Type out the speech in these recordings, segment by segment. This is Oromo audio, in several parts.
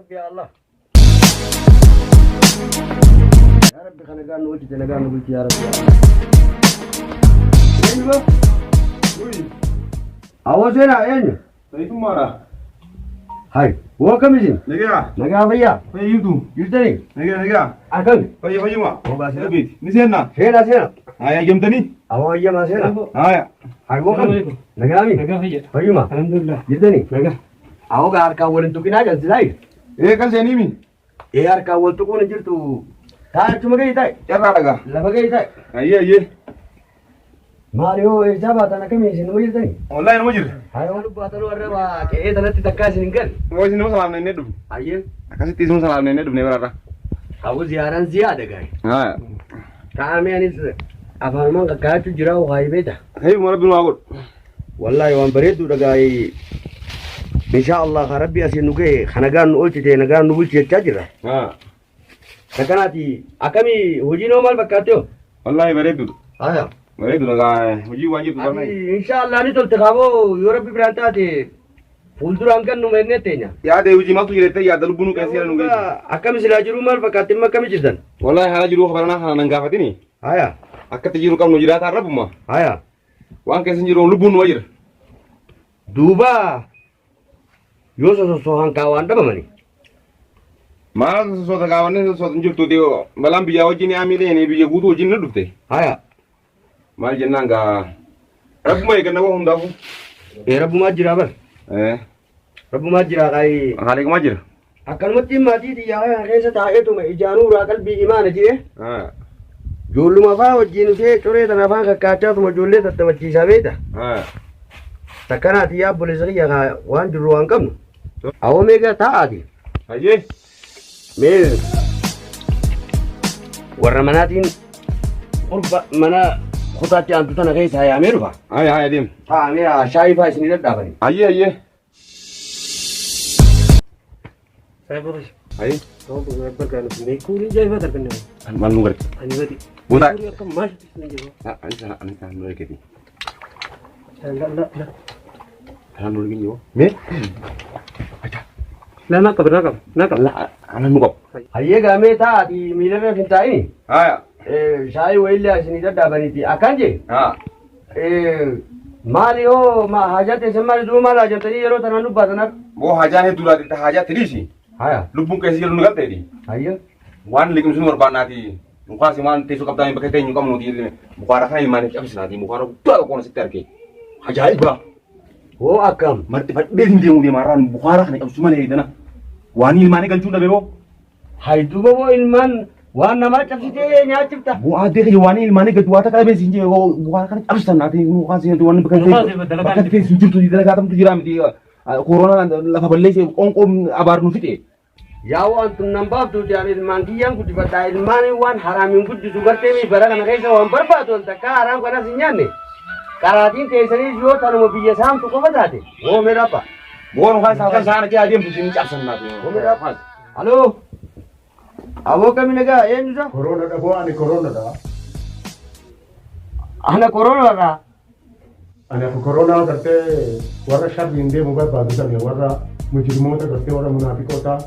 Rabbi yaa Allah. Yaa Rabbi kana nagaan nu hojjete nagaan nu bulchi yaa Rabbi yaa Allah. Eenyu ba? Awwa seenaa eenyu? Sayyidummaadha. Hai, hoo akkam isin? Nagaa. Nagaa fayyaa? Fayyintu. Jirtanii? Nagaa nagaa. Akkami? Fayya fayyuma. Hoo baasee. Rabbiiti. Ni seenna. Seenaa seenaa. Haya eeyyamtanii. Awwa ayyamaa seenaa. Haya. Hai, hoo akkami? Nagaami? Nagaa fayya. Fayyuma? Alhamdulillah. Jirtanii? Nagaa. Awwa gaa harkaan wal hin tuqinaa jalsisaa. Ee kan seeniimi. Ee harkaan wal tuquun hin jirtu. Taa'e achuma gahii taa'e. Carraa dhagaa. Lafa gahii taa'e. Ayyee ayyee. Maali hoo eessaa baatan akkamii isin nama jirtanii? Wallaahi nama jirra. Haa waan baatan warra waa qe'ee tanatti takkaa isin hin galle. Moo isin nama salaamne inni dhufne. Ayyee. Akkasitti isin salaamne inni dhufne bararra. Abu ziyaaraan ziyaada gaa'e. Haya. Taa'amee anis afaanumaan kakkaa'achuu jira waa beeta. Hayyuma rabbi nu haa godhu. Wallaahi waan bareedduudha gaa'e. Inshaa Allah haa rabbi asiin nu ga'e ka nagaan nu oolchite nagaan nu bulchi jechaa jirra. Haa. Takkanaati akkamii hojiin hoo maal fakkaatti hoo? Wallaahi bareedduudha. Haya. Bareedduudha gaa hojii waan jirtu barnaa. Ati inshaa Allah ni tolte kaaboo yoo rabbi biraan taate fuulduraan kan nu mennee teenya. Yaada hojii maaltu jirettee yaada lubbuu nu qeessee nu geessu. Akkami silaa jiruu maal fakkaatti amma akkami jirtan? Wallaahi haala jiruu kabaranaa kana nan gaafatini. Haya. Akkatti jiru qabnu jiraataan rabbuma. Haya. Waan keessa hin jiru lubbuun numa jira. Duuba yoo sosossoohan kaa waan dhabamani. Maal sosoota gaafannee sosoota hin jirtu balaan biyyaa wajjin amiileen biyya guutuu wajjin na dhufte. Haya. Maal jennaan gaa rabbuma eegganna waa hundaafuu. Ee rabbumaa jira bar. Eh. Rabbumaa jira qaayi. Haaliqumaa jira. Akkanumatti maatii xiyyaa kana keessa taa'eetuma ijaanuuraa qalbii imaana jee. Ah. Ijoolluma faa wajjin dhufee coree tana afaan kakkaachaatuma ijoollee tattabachiisaa beekta. Ah. Takkanaati yaa obboleessa kiyya kaa waan jirru waan qabnu. Awoo meeqa taa'aati. Hayyee. Mee warra manaatiin qurba mana kutaatti aantu tana keessaa yaamee dhufa. Haya haya deem. Taa'amee shaayii faa isinii dhadhaabani. Hayyee hayyee. Saayiboris. Hayyee. Ta'uu barbaadu beekuun ijaa'iba darbanne. Maal nu garte. Ani badi. Buutaa. Akka maal hin jiru. Ani ani kan nu eegati. La la la. Kan nu eegati yoo. Mee. La na qaba na qaba na qaba. La ana nu qaba. Hayyee gaamee taa'aati miilarra hin taa'ini. Haya. Shaayii wayiillee isinii dhadhaabaniiti. Akkaan jee. Haa. Maali hoo haajaa teessan maali duuba maal haajamtanii yeroo tanaan dubbaatan har'a? Boo haajaan hedduudhaati haajaa tiriisi. Haya. Lubbuun keessa jiru nu galteeti. Hayyee. Waan liqimsuu nu barbaannaati. Mukaasi waan teessoo qabdaa bakka teenyu qabnuuti. Mukaara kana ilmaaniif cabsinaati. Mukaara guddaa tokkoon asitti arge. Ajaa'iba! Hoo akkam? Marxifadhee hin deemu deema har'aan bukaara kana cabsu malee dana. Waan ilmaanii galchuu dhabe boo. Hay duuba hoo ilmaan waan namaa cabsitee nyaachifta. Bu'aa deeqee waan ilmaanii gadi waa takka dhabee siin jee bukaara kana cabsisan naati mukaan siin waan bakka bakka teessu jirtu dalagaa tamtu jira miti. Koronaan lafa balleessee qoonqoo abaar nu fixe. Yaa waan tun nan baaftuuti ani ilmaan kiyyaan guddifadha ilmaan waan haraamiin guddisu gartee mi bara kana keessa waan barbaadu an takka haraam kanas hin nyaanne qaraatiin teessaniis yoo tanuma biyya saamtu qofa taate hoo mee dhapha. Boon kan isaa kan saana jaa deemtu siin cabsan naati. Hoo mee dhapha. Haloo. Aboo kami nagaa eenyu isa? Corona dha boo ani corona dha. Ana koronaadha. Ani akka koronaa gartee warra sharriin deemu barbaadu sani warra mujrimoota gartee warra munaafiqoota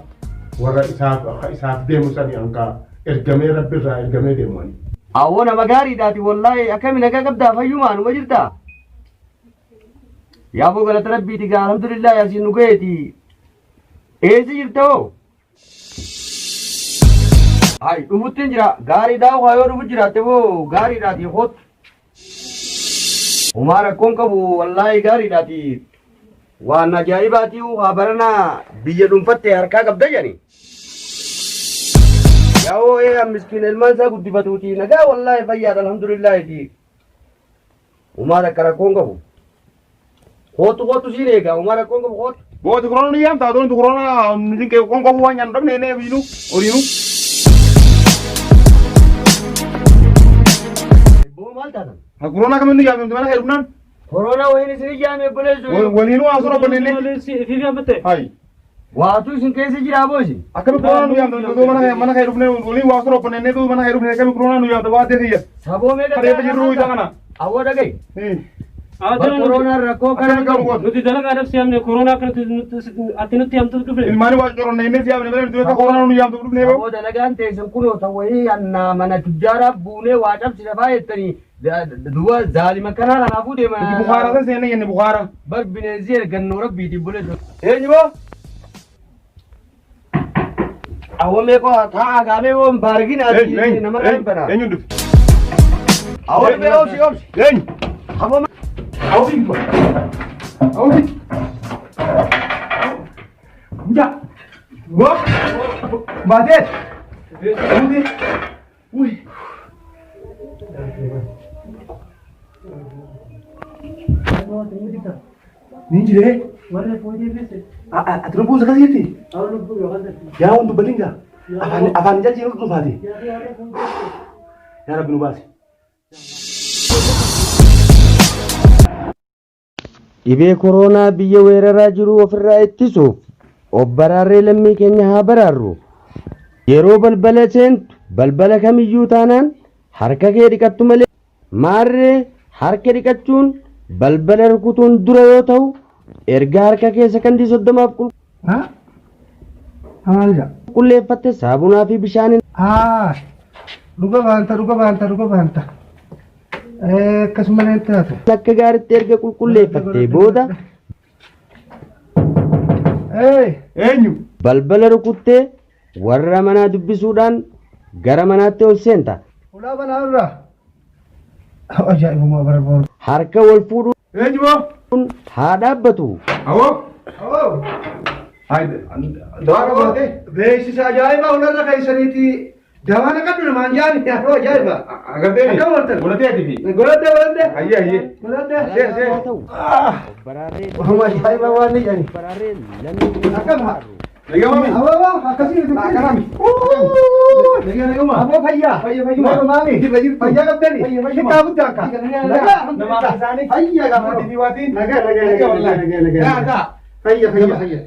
warra isaaf akka isaaf deemu sani anka ergamee rabbi irraa ergamee deemu ani. Awwoo nama gaariidhaati wallaahi akkami nagaa qabdaa fayyumaa numa jirtaa? Yaaboo galata rabbiiti gaa alhamdulillah asiin nu ga'eeti. Eessa jirta hoo? Hai dhufuttiin jira gaariidhaa waa yoo dhufu jiraatte hoo gaariidhaati hootu. Homaa rakkoon qabu wallaahi gaariidhaati. Waan ajaa'ibaatii haa baranaa biyya dhuunfatte harkaa qabda jedhani. Yaa'oo ee miskiina ilmaan isaa guddifatuuti nagaa wallaahi fayyaadha alhamdulillaahiiti. Homaa takka rakkoon qabu. Kootu kootu siin eega homaa rakkoon qabu kootu. Booti korona ni yaamta adoon korona nu jinqee qoonqoo waan nyaannu dhabne nee biinu horiinu. Boo maal taatan? Korona kamiin nu yaamte mana heerumnaan Korona wayiin isin ijaame obboleessu. waliinuu haasoo obboleellee. Fi fi Hayi. Waatu isin keessa jira aboo isin. Akkami korona nu yaamte odoo mana mana kee dhufne waliin waa osoo obboleellee mana kee dhufne akkami korona nu yaamte waa ta'e kiyya. Saboo meeqa Kareefa jirru isa kana. Awwa dhaga'i. Koronaan rakkoo kana Akkana qabu. Nuti dalagaadhaaf si yaamne koronaa akkanatti ati nutti yaamtu dhufne. Ilmaanii waa coronna inni si yaamne malee nuti akka koronaa nu yaamtu dhufnee boo. Aboo dalagaan teessan kunoo ta'u wayii annaa mana tujjaaraaf buunee waa cabsina faa jettanii duba zaalima kanaa kanaafuu deema. Nuti Bukaaraa san seenne jenne Bukaaraa. Bar bineensi ergannoo rabbiitiin bulee. Eenyu boo? Awwa meeqoo taa'aa gaamee hoo hin baargin ati nama kan banaa. Eenyu dhufe? Awwa mee obsi obsi. Eenyu? Awwa Awwi. Awwi. Ja. Bo. Baatee. Uy. Uy. Ni jiree? Warra footee feese. Ati lubbuu isa kasiitti? Awwa lubbuu yoo kasatti. Yaa waan dubbatin gaa? Afaan afaan jajjiiru dhufaati. Yaa Rabbi nu baasi. Dhibee koronaa biyya weeraraa jiru ofirraa ittisuuf of baraarree lammii keenya haa baraarru. Yeroo balbala seentu balbala kamiyyuu taanaan harka kee dhiqattu malee maarree harka dhiqachuun balbala rukutuun dura yoo ta'u erga harka kee sakandii 30f Maal jedha? qulqulleeffatte saabunaa fi bishaaniin Dhuga baanta, dhuga baanta, dhuga baanta. Akkasuma hin taatu. akka gaariitti erga qulqulleeffattee booda Eenyu? balbala rukuttee warra manaa dubbisuudhaan gara manaatti ol seenta. Ulaa banaa irraa. Ajaa'ibuma bara bara. Harka wal fuudhuun Eenyu boo? haa dhaabbatu. Awoo? Hayde. Dawaa qabaatee? Beeksisa ajaa'ibaa hundarra keessaniiti. Dawaa naqadhu namaan jaani yeroo ajaa'iba. Agartee? Akkam ooltan? Godhatee ati fi? Godhadhe godhadhe. Hayyee hayyee. Godhadhe. See see. Wahuma ajaa'iba waan ni jedhani. Akkam haa? Eegamami. Awwa akkasii miti. Akkanami. Nagaa naguma. Aboo fayyaa. Fayya fayyuma. Maali? Jirra jirtu. Fayyaa qabdani. Fayya fayyuma. Xiqqaa guddaa akka. Nagaa. Namaa isaanii. Fayyaa qaba. Maatii fi waatiin. Nagaa nagaa nagaa nagaa nagaa. Taa taa. Fayya fayya fayya.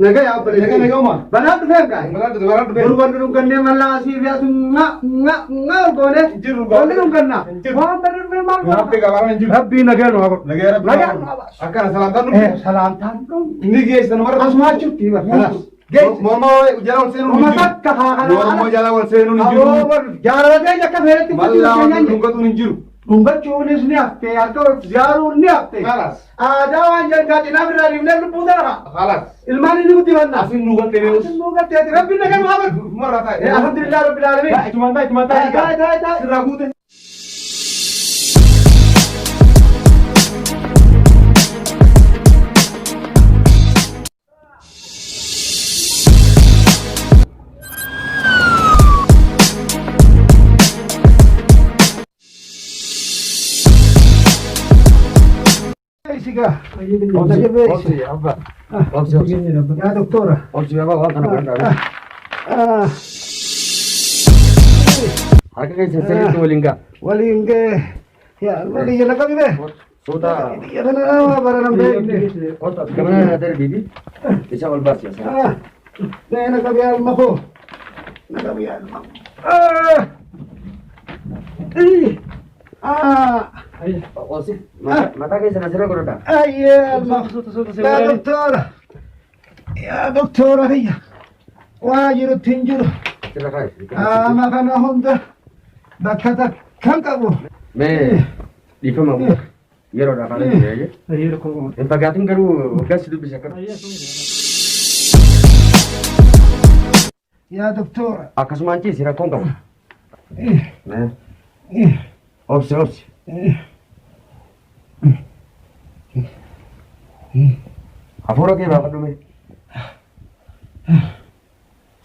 Nagaa yaa obboleessa. Nagaa naguma. Banaan dhufee gaa. Banaan dhufe banaan dhufe. Boru wanti dhungannee mallaa asii fi asii nga nga nga goone. Jiru Wanti dhunganna. Jiru. Waan bari dhufee maal godha? Rabbi gabaaraan hin jiru. Rabbii nagaa nu haa godhu. Nagaa rabbi. Nagaa nu haa baasu. Akkana salaamtaan dhufe. Salaamtaan dhufu. Ni geessan warra. Asumaa jirti bara. Geessi. Morma jala ol seenuun Morma hin jiru. takka haa kana. Morma jala ol seenuun hin jiru. Aboo jaalala keenya akka feeretti Mallaa wanti dhungatuun hin jiru. Dhungachuunis ni hafte harka ol ziyaaruun ni hafte. Khalas. Aadaa waan jalqaa cinaa birraa dhiifnee lubbuu tana. Khalas. Ilmaan inni guddifanna. Asin nu galtee beekus. Asin nu galteeti. Rabbiin nagaa nu haa godhu. Umarraa taa'e. Alhamdulillah rabbil aalamiin. Itumaan taa'e itumaan taa'e. Taa'e taa'e taa'e. Sirraa guute. Sigaa. Obsi abba. Obsi obsi. Yaa doktora. Obsi abba waan kana godhadhaa. Harka keessan sirriitti waliin ga'a. Waliin ga'e. Yaa walii jala qabi bee. Suuta. Biyya kana nama bara nan beekne. Kottu as gamana darbiiti. Isa ol baasi as. Mee na qabi alma koo. Na qabi alma. Obsi mataa keessan asirra godhadhaa. Ayyee alma. Yaa doktora. Yaa doktora kiyya. Waa jirutti hin jiru. Asirra kaa'i. Qaama kana hunda bakka takkan qabu. Mee dhiifama yeroodhaaf haala jiru. Hin fagaatin garuu waggaa si dubbise akka. Yaa doktora. Akkasumaan ciisi rakkoon qabu. Obsi obsi. Hafuura kee baafadhu mee.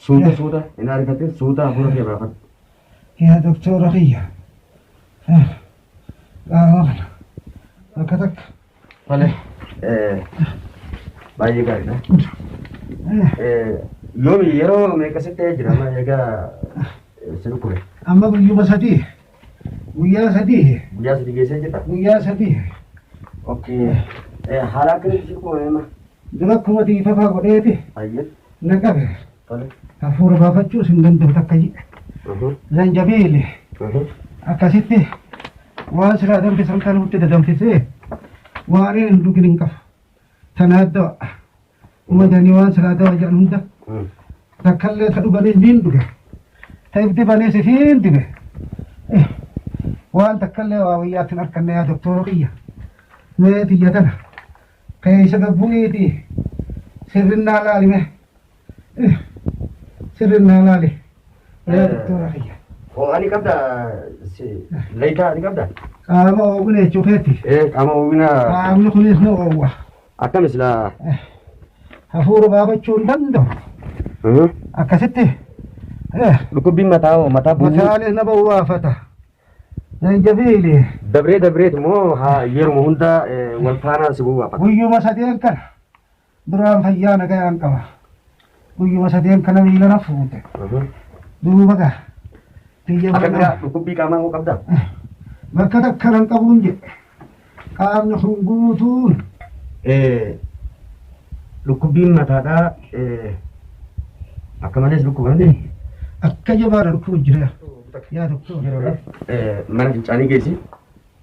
Suuta suuta hin ariifatin suuta hafuura kee baafadhu. Yaa doktora kiyya. Qaama kana bakka takka. Tole. Baay'ee gaariidha. Yoomi yeroo meeqa sitti ta'ee jira amma egaa si dhukkube? Amma guyyuma sadii. Guyyaa sadii. Guyyaa sadii geessee jirta? Guyyaa sadii. Okay. Haala akkamitti si dhukkube amma? Dura akkuma tiifafaa godheeti Baay'ee. na qabe. Tole. Hafuura baafachuus hin danda'u takka jedhe. Zanjabiili akkasitti waan silaa danfisan kan nutti dadanfisee Waan hin dhugin hin qabu. Tanaaf dawa. Uummatanii waan silaa dawa jedhan hunda takkallee ta dhuganis niin dhuge. Ta if dibanis ifiin dibe. Waan takkallee waa wayyaatti hin arkanne yaa doktora kiyya. Mee tiyya tana keessa gad bu'iitii sirrinnaa laali mee. Sirrinnaa laali yaa doktora kiyya. Ho'a ni qabda layitaa ni qabda? Qaama oowwina jechuu keetti. Ee qaama oowwina. Qaamni kunis ni oowwa. Akkam silaa? Hafuura baafachuu hin danda'u. Akkasitti. Dhukkubbiin mataa hoo mataa bu'uu? Mataanis nama waafata. Zanjabiili. Dabree dabreet moo yeruma hunda wal faana si bu'uufata? Guyyuma sadeen kana duraan fayyaa nagayaan qaba. Guyyuma sadeen kana miila na fuute. Duuba gaa. Biyya Akka biraa dhukkubbii qaamaa hoo qabdaa? Bakka takka nan qabuun jedhe. Qaamni kun guutuun. Dhukkubbiin mataadhaa akka malees dhukkuba miti? Akka jabaadha dhukkubu jira. Yaa doktor. Mana fincaanii geessi.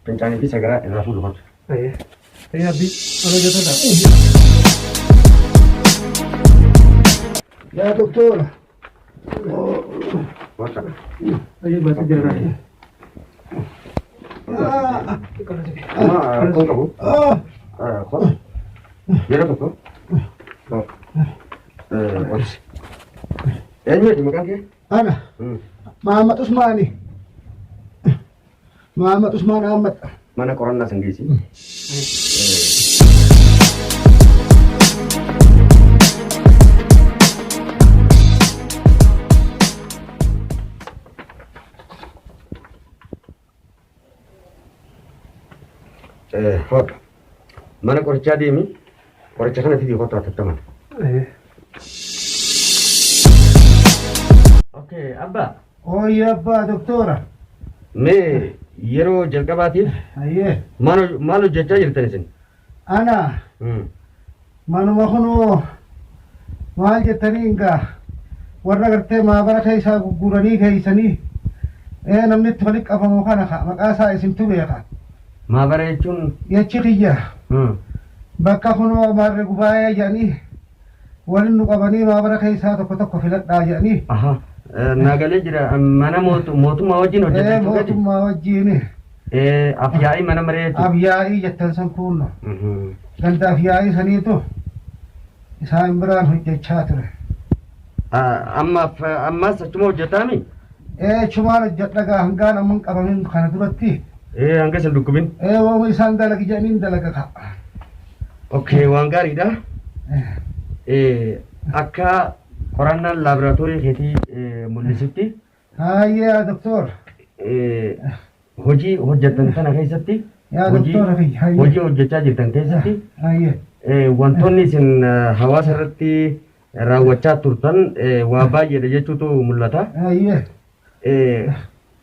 Fincaanii fi sagaraa irraa fuudhu qabdu. Abdii, mana hojjetaa. Yaa doktora. Bakka. Ayyee baatee jira. Amma rakkoo qabu. Kun yeroo tokko. Obsi. Eenyuuti maqaan kee? Ana. Mahammad Usmaani. Mahammad Usmaan Ahmad. Mana qorannaa san geessi. Hoodha. Mana qorichaa deemi. Qoricha kana fidii kottu hatattaman. Okay, abbaa. Ooyye abbaa doktora. Mee yeroo jalqabaatiif Ayyee. maal maal hojjechaa jirtan isin? Ana manuma kunoo maal jettanii hingaa warra gartee maabara keessaa gurguranii keessanii ee namni itti walitti qabamu kana ka maqaa isaa isintu beeka. Maabara jechuun Jechi kiyya bakka kunoo maarre gubaa'ee jedhanii waliin nu qabanii maabara keessaa tokko tokko filadhaa jedhanii. Aha. Naagalee jira mana mootummaa wajjin hojjeta Ee jechuudha. mootummaa wajjin Afyaa'ii mana maree jechuudha. afyaa'ii jettan san kunno ganda afyaa'ii saniitu isaan biraan hojjechaa ture. Ammaaf ammaas achuma hojjetaami? Ee achumaan hojjedha gaa hangaan amma hin qabamin kana duratti. Ee hanga isin dhukkubin. Ee wooma isaan dalagi jedhaniin dalaga ka. Okay, waan gaariidha. Akka qorannaan laaboraatoorii keetii mul'isutti Hayyee yaa doktor. hojii hojjetan kana keessatti Yaa hojii doktora kiyya hayyee. hojii hojjechaa jirtan keessatti Hayyee. wantoonni isin hawaasa irratti raawwachaa turtan waa baay'eedha jechuutu mul'ata. Hayyee.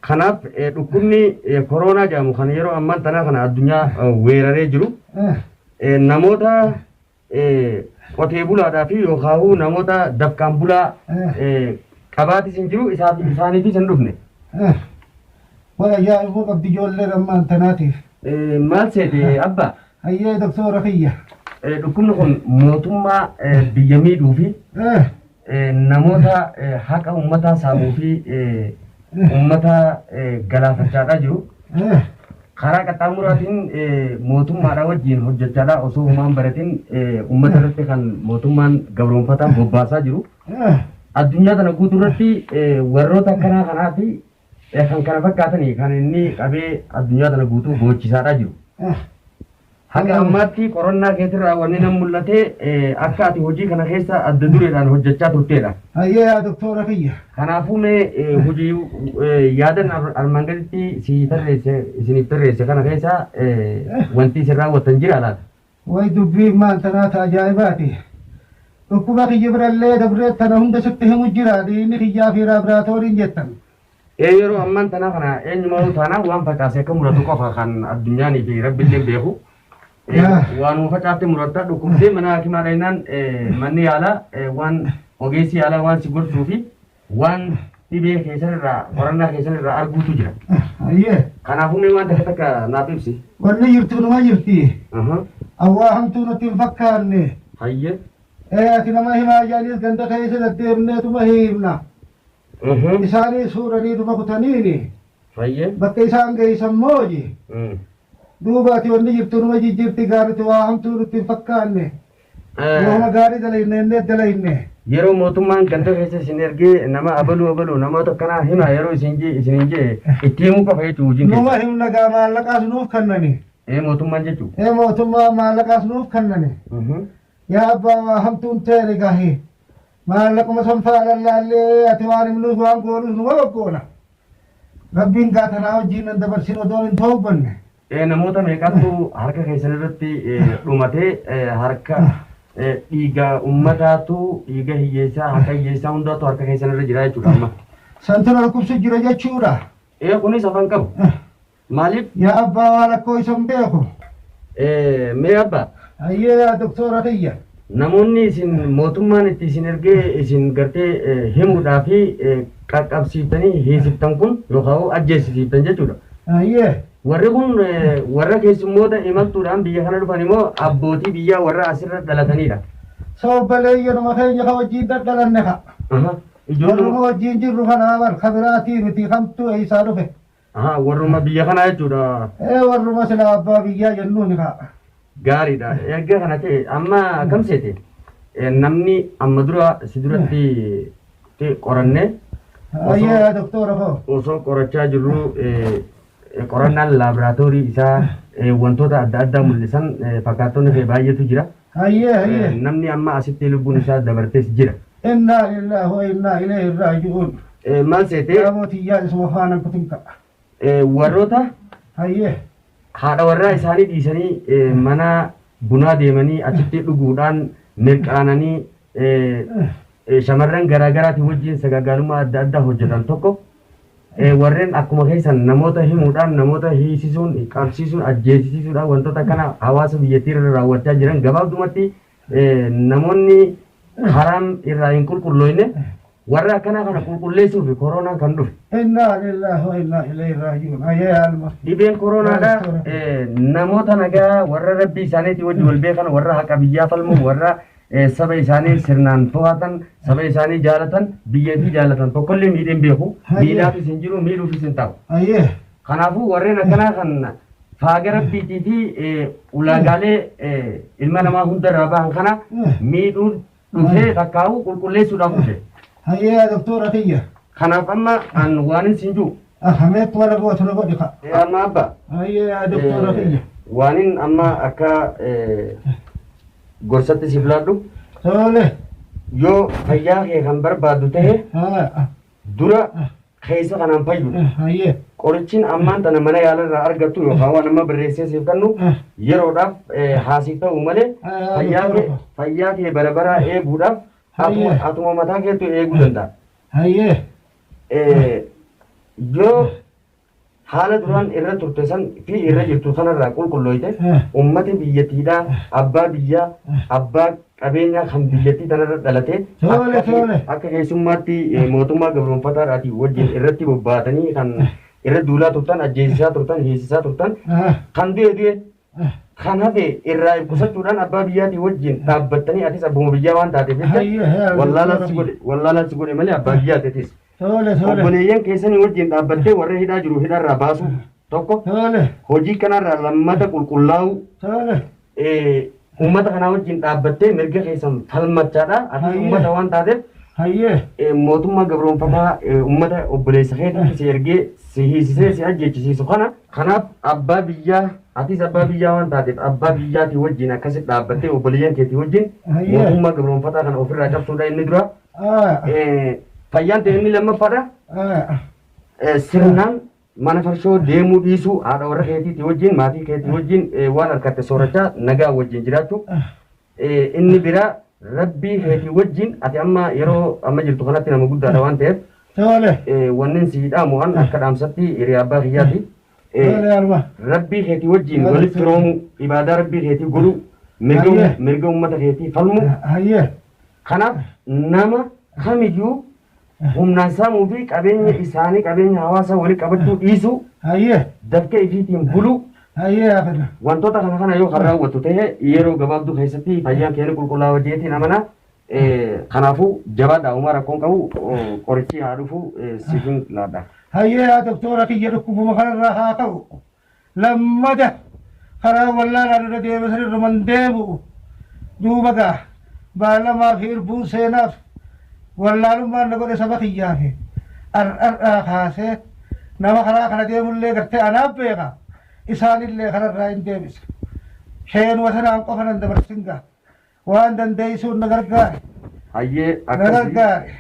Kanaaf dhukkubni koronaa jedhamu kan yeroo ammaan tanaa kana addunyaa weeraree jiru namoota qotee bulaadhaa fi yookaan namoota dafqaan bulaa qabaatis hin jiru isaaf isaaniifis hin dhufne. Way ajaa'ibuu qabdi ijoolleen ammaan tanaatiif. Maal seete abbaa? Hayyee doktora kiyya. Dhukkubni kun mootummaa biyya miidhuu fi namoota haqa uummataa saamuu fi uummata galaafachaadhaa jiru. Karaa qaxxaamuraatiin mootummaadhaa wajjin hojjechaadhaa osoo humaan baratin uummata irratti kan mootummaan gabroonfataan bobbaasaa jiru. Addunyaa tana guutuu irratti warroota akkanaa kanaa fi kan kana fakkaatanii kan inni qabee addunyaa tana guutuu boochisaadhaa jiru. Haga ammaatti qorannaa keetirraa wanni nan mul'ate akka ati hojii kana keessa adda dureedhaan hojjechaa turteedha. Hayyee yaa doktora kiyya. Kanaafuu mee hojii yaadan armaan gaditti si tarreesse isiniif tarreesse kana keessa wanti isin raawwattan jira laata? Way dubbiin maal tanaa ta ajaa'ibaati. Dhukkuba kiyya birallee dabree tana hunda sitti himu jira dhiigni kiyyaa fi laaboraatooriin jettan. Ee yeroo ammaan tanaa kana eenyumaanuu taanaan waan facaase akka muratu qofa kan addunyaanii fi rabbillee beeku. Waanuma facaafte muratta dhukkubdee mana hakimaa dhaynaan manni yaalaa waan ogeessi yaalaa waan si gorsuu fi waan dhibee keessan irraa qorannaa keessan irraa arguutu jira. Hayyee. Kanaafuu mee waan takka takka naaf ibsi. Wanni jirtu numa jirti. Awwaa hamtuu nutti hin fakkaanne. Hayyee. Ee ati nama himaa jedhaniis ganda keessa deddeemneetuma himna. Isaaniis fuudhaniituma kutaniini. Hayyee. Bakka isaan geessan mooji. Duuba ati wanni jirtu numa jijjiirti gaa nuti waa hamtuu nutti hin fakkaanne. Yooma gaarii dalayne innee dalayne. Yeroo mootummaan ganda keessa isin ergee nama abaluu abaluu namoota akkanaa hima yeroo isin jee isin hin jee itti himuu qofa jechuun hojiin Numa keessa. himna gaa maallaqaas nuuf kennani. Ee mootummaan jechuun. Ee mootummaa maallaqaas nuuf kennani. Yaa abbaa waa hamtuun teene gahi. Maallaquma san faa lallaallee ati waan himnuus waan goonuus numa goggoona. Rabbiin gaa tanaa wajjiin nan dabarsin odoon hin toobbanne. Ee namoota meeqatu harka keessan irratti dhumatee harka dhiiga ummataatu dhiiga hiyyeessaa harka hiyyeessaa hundaatu harka keessan irra jira jechuudha amma. Santu na dhukkubsu jira jechuudha. Ee kunis afaan qabu. Maaliif? Yaa abbaa waa rakkoo isa hin beeku. Mee abbaa. Hayyee yaa doktora kiyya. Namoonni isin mootummaan itti isin ergee isin gartee himuudhaa fi qaqqabsiiftanii hiisiftan kun yookaan ajjeesisiiftan jechuudha. Hayyee. Warri kun warra keessummoota imaltuudhaan biyya kana dhufan immoo abbootii biyyaa warra asirra dhalatanidha. Soobaleeyyanuma keenya ka wajjin dhadhalanne ka. Warruma wajjin jirru kanaa bar ka biraatii miti kamtuu eessaa dhufe. Ahaa, warruma biyya kanaa jechuudha. Ee warruma silaa abbaa biyyaa jennuuni kaa. Gaariidha. Erga kana ta'e amma akkam seete? Namni amma dura si duratti qorannee Ayyee doktora koo. osoo qorachaa jirru qorannaan laaboraatoorii isaa wantoota adda addaa mul'isan fakkaattonni kee baay'eetu jira. Hayyee hayyee. Namni amma asitti lubbuun isaa dabartes jira. Innaa lillaahi wa innaa ilayhi raaji'uun. Maal seete? Yaa mootiyyaa isuma faana kutin ka'a. Warroota Hayyee. haadha warraa isaanii dhiisanii mana bunaa deemanii achitti dhuguudhaan mirqaananii shamarran garaa garaatiin wajjin sagaagaalummaa adda addaa hojjetan tokko warreen akkuma keessan namoota himuudhaan namoota hiisisuun qabsiisuun ajjeesisuudhaan wantoota kana hawaasa biyyattii irra raawwachaa jiran gabaabdumatti namoonni haraam irraa hin qulqullooyne warra akkanaa kana qulqulleessuuf koronaan kan dhufe. Innaa lillaahi wa innaa ilayhi raaji'uun. Hayyee alma. Dhibeen koronaadha namoota nagaa warra rabbii isaaniitii wajji wal beekan warra haqa biyyaa falmu warra saba isaanii sirnaan to'atan saba isaanii jaalatan biyya fi jaalatan tokkollee miidheen beeku miidhaafis hin jiru miidhuufis hin ta'u. Hayyee. Kanaafuu warreen akkanaa kan faaga rabbiitii fi ulaagaalee ilma namaa hundarraa bahan kana miidhuun dhufee takkaa'uu qulqulleessuudhaaf dhufe. Hayyee doktora kiyya. Kanaaf amma an waanin siin jiru. Ahameetti wala gootu na godhi ka. Amma abba. Hayyee doktora kiyya. Waanin amma akka gorsatti siif laadhu. Tole. Yoo fayyaa kee kan barbaaddu ta'e dura keessa kanaan fayyu. Hayyee. Qorichiin ammaan tana mana yaalarraa argattu yookaan waan amma barreessee siif kennu yeroodhaaf haasiif ta'u malee fayyaa kee bara baraa eeguudhaaf atuma mataa keetu eeguu danda'a. Hayyee. Yoo haala duraan irra turte san fi irra jirtu sanarraa qulqullooyte ummati biyyattiidhaa abbaa biyyaa abbaa qabeenyaa kan biyyattii tanarra dhalate Tole, tole. akka keessummaatti mootummaa gabroonfataadhaatii wajjin irratti bobbaatanii kan irra duulaa turtan ajjeesisaa turtan hiisisaa turtan kan du'e du'e kan hafe irraa if qusachuudhaan abbaa biyyaatii wajjin dhaabbattanii atis abbuma biyyaa waan taateef jecha Hayyee, hayyee, wallaalaan si godhe malee abbaa biyyaa atis. Tole, tole. Obboleeyyan keessanii wajjin dhaabbattee warra hidhaa jiru hidhaarraa baasuu tokko Tole. hojii kanarraa lammata qulqullaa'uu Tole. uummata kanaa wajjin dhaabbattee mirga keessan falmachaadha. Atis Hayyee. uummata waan taateef Hayyee. mootummaa gabroonfataa uummata obboleessa keetitti si ergee si hiisisee si ajjeechisiisu kana kanaaf abbaa biyyaa atis abbaa biyyaa waan taateef abbaa biyyaatii wajjin akkasitti dhaabbattee obboleeyyan keetii wajjin Hayyee. mootummaa gabroonfataa kana ofirraa cabsuudha inni dura. Fayyaan ta'e inni lammaffaadha. Sirnaan mana farshoo deemuu dhiisuu haadha warra keetiitii wajjin maatii keetii wajjin waan harkatte soorachaa nagaa wajjin jiraachuu. Inni biraa rabbii keetii wajjin ati amma yeroo amma jirtu kanatti nama guddaadha waan ta'eef Tole. wanneen si dhaamu an akka dhaamsatti hiriyaa abbaa kiyyaati. Tole alma. Rabbii keetii wajjin walitti firoomuu ibaadaa rabbii keetii godhuu Hayyee. mirga uummata keetii falmuu. Hayyee. Kanaaf nama kamiyyuu Humnaan saamuu fi qabeenya isaanii qabeenya hawaasaa walii qabachuu dhiisuu Hayyee. dafqee ifiitiin buluu Hayyee yaafadha. wantoota kana kana yoo kan raawwattu ta'e yeroo gabaabduu keessatti fayyaan keenya qulqullaa'aa jeetiin amana. Kanaafuu jabaadhaa uumaa rakkoon qabu qorichi haa dhufu siifin laadha. Hayyee yaa doktora kiyya dhukkubuma kanarraa haa ka'u. Lammada karaa wallaalaa dura deeme sanirruman deebi'u. Duuba gaa baalamaa fi irbuun seenaaf wallaalummaan na godhe saba kiyyaafi ar'ar'aa kaasee nama karaa kana deemullee gartee anaaf beeka isaanillee kanarraa hin deebisa. Sheenuma sanaan qofa nan dabarsin gaa. Waan dandeessuun na gargaare. Hayyee Na akkasii gargaare.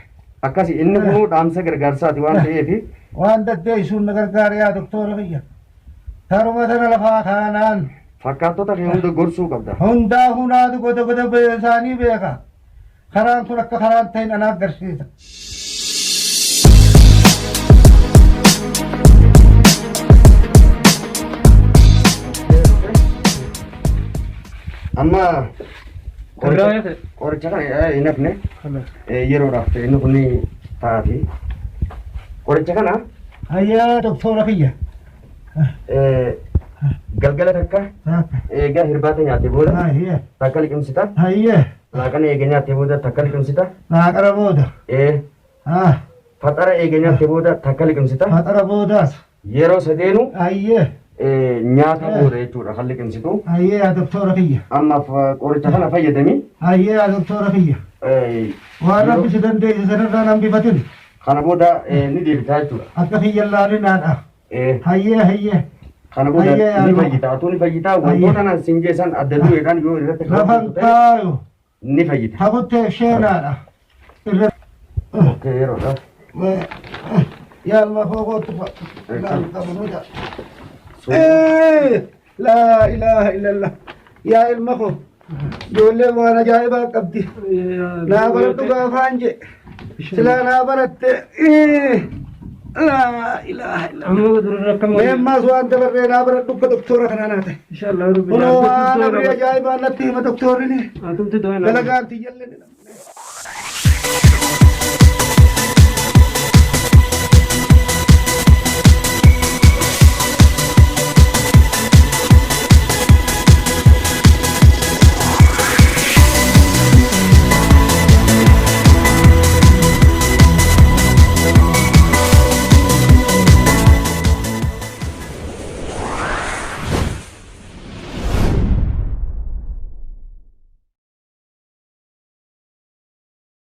akkasii inni kunuu dhaamsa gargaarsaati waan ta'eef Waan dandeessuun na gargaare yaa doktora kiyya. Taruma tana lafaa kaanaan fakkaattota kee hunda gorsuu qabda. hundaa hunaatu goda goda isaanii beeka. Karaan kun akka karaan ta'in anaaf agarsiisa. Amma qoricha qoricha kana hin hafne yeroodhaaf ta'e inni kun taati. Qoricha kana Hayyaa doktora kiyya. galgala takka eegaa hirbaata nyaatee booda Hayyee. takka liqimsita. Hayyee. Laaqana eega nyaattee booda takka liqimsita. Laaqana booda. Faxara eega nyaattee booda takka liqimsita. Faxara boodaas. Yeroo sadeenu Hayyee. nyaata booda jechuudha kan liqimsitu. Hayyee yaa doktora kiyya. Ammaaf qoricha kana fayyadami. Hayyee yaa doktora kiyya. Waan rabbi si dandeesse sanirraa nan bifatin. Kana booda ni deebitaa jechuudha. Akka kiyya laalinaadha. Hayyee hayyee. Kana booda Hayyee yaa ni Nuh. fayyita. Atuu ni fayyita. Wantoota naan siin jeessan adda dureedhaan yoo irratti Lafan raawwattu ta'e kaayu. ni fayyita. Hakuttee sheenaadha. Irra. Okay, yeroodhaaf. Yaa ilma koo kootu fa'a. Laa ilaaha illallah. Yaa ilma koo. Ijoolleen waan ajaa'ibaa qabdi. Naa baradhu gaafaan jee. Silaa naa baratte. Laa ilaaha illallah. Amma durarra akkam Mee ammaas waan dabarree naa baradhu akka doktora kanaa naa ta'e. Inshallah rabbi. Kunoo waan amrii ajaa'ibaa natti hima doktorri. Atumti du'aa Dalagaan tiyyallee.